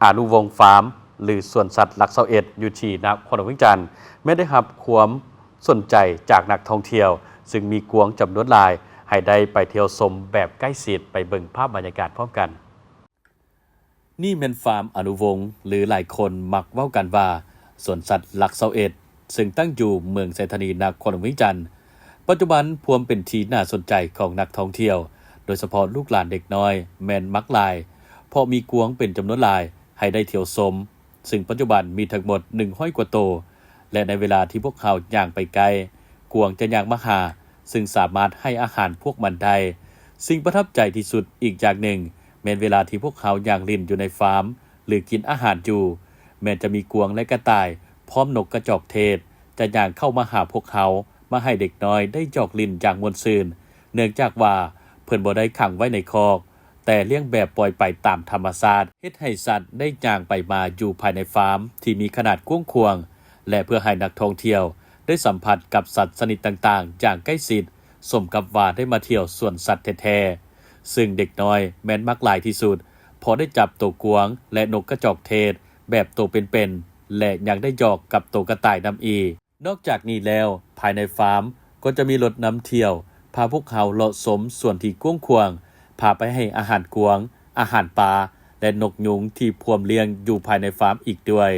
ອານຸວົງຟາມ ຫຼື ສວນສັດຫຼັກຊາວເອັດ ຢູ່ທີ່ນະຄອນຫຼວງວຽງຈັນ ແມ່ນໄດ້ຮັບຄວາມສົນໃຈຈາກນັກທ່ອງທ່ຽວ ຊຶ່ງມີກວາງຈຳນວນຫຼາຍ ໃຫ້ໄດ້ໄປທ່ຽວຊົມແບບໃກ້ຊິດ. ໄປເບິ່ງພາບບັນຍາກາດພ້ອມກັນ. ນີ້ແມ່ນຟາມອານຸວົງ ຫຼື ຫຼາຍຄົນມັກເວົ້າກັນວ່າ ສວນສັດຫຼັກຊາວເອັດ ຊຶ່ງຕັ້ງຢູ່ເມືອງໄຊທານີ ນະຄອນຫຼວງວຽງຈັນ. ປັດຈຸບັນພວມເປັນທີ່ໜ້າສົນໃຈຂອງນັກທ່ອງທ່ຽວ ໂດຍສະເພາະລູກຫຼານເດັກນ້ອຍແມ່ນມັກຫຼາຍ ເພາະມີກວາງເປັນຈຳນວນຫຼາຍໃຫ້ໄດ້ທ່ຽວຊົມ, ຊຶ່ງປັດຈຸບັນມີທັງໝົດໜຶ່ງຮ້ອຍກວ່າໂຕ ແລະ ໃນເວລາທີ່ພວກເຮົາຍ່າງໄປໃກ້, ກວາງຈະຍ່າງມາຫາ, ຊຶ່ງສາມາດໃຫ້ອາຫານພວກມັນໄດ້. ສິ່ງປະທັບໃຈທີ່ສຸດອີກຢ່າງໜຶ່ງ ແມ່ນເວລາທີ່ພວກເຮົາຍ່າງຫຼິ້ນຢູ່ໃນຟາມ ຫຼື ກິນອາຫານຢູ່, ແມ່ນຈະມີກວາງ ແລະ ກະຕ່າຍ ພ້ອມນົກກະຈອກເທດ ຈະຍ່າງເຂົ້າມາຫາພວກເຮົາ, ມາໃຫ້ເດັກນ້ອຍໄດ້ຢອກຫຼິ້ນຢ່າງມ່ວນຊື່ນ, ເນື່ອງຈາກວ່າເພິ່ນບໍ່ໄດ້ຂັງໄວ້ໃນຄອກ, ແຕ່ລ້ຽງແບບປ່ອຍໄປຕາມທຳມະຊາດ, ເຮັດໃຫ້ສັດໄດ້ຍ່າງໄປມາຢູ່ພາຍໃນຟາມທີ່ມີຂະໜາດກວ້າງຂວາງ ແລະ ເພື່ອໃຫ້ນັກທ່ອງທ່ຽວໄດ້ສຳຜັດກັບສັດຊະນິດຕ່າງໆຢ່າງໃກ້ຊິດ, ສົມກັບວ່າໄດ້ມາທ່ຽວສວນສັດແທ້ໆ. ຊຶ່ງເດັກນ້ອຍແມ່ນມັກຫຼາຍທີ່ສຸດ ເພາະໄດ້ຈັບໂຕກວາງ ແລະ ນົກກະຈອກເທດແບບໂຕເປັນໆ ແລະ ຍັງໄດ້ຢອກກັບໂຕກະຕ່າຍນຳອີກ. ນອກຈາກນີ້ແລ້ວ, ພາຍໃນຟາມກໍຈະມີລົດນຳທ່ຽວ ພາພວກເຮົາເລາະຊົມສວນທີ່ກວ້າງຂວາງ, ພາໄປໃຫ້ອາຫານກວາງ, ອາຫານປາ ແລະ ນົກຍຸງທີ່ພວມລ້ຽງຢູ່ພາຍໃນຟາມອີກດ້ວຍ.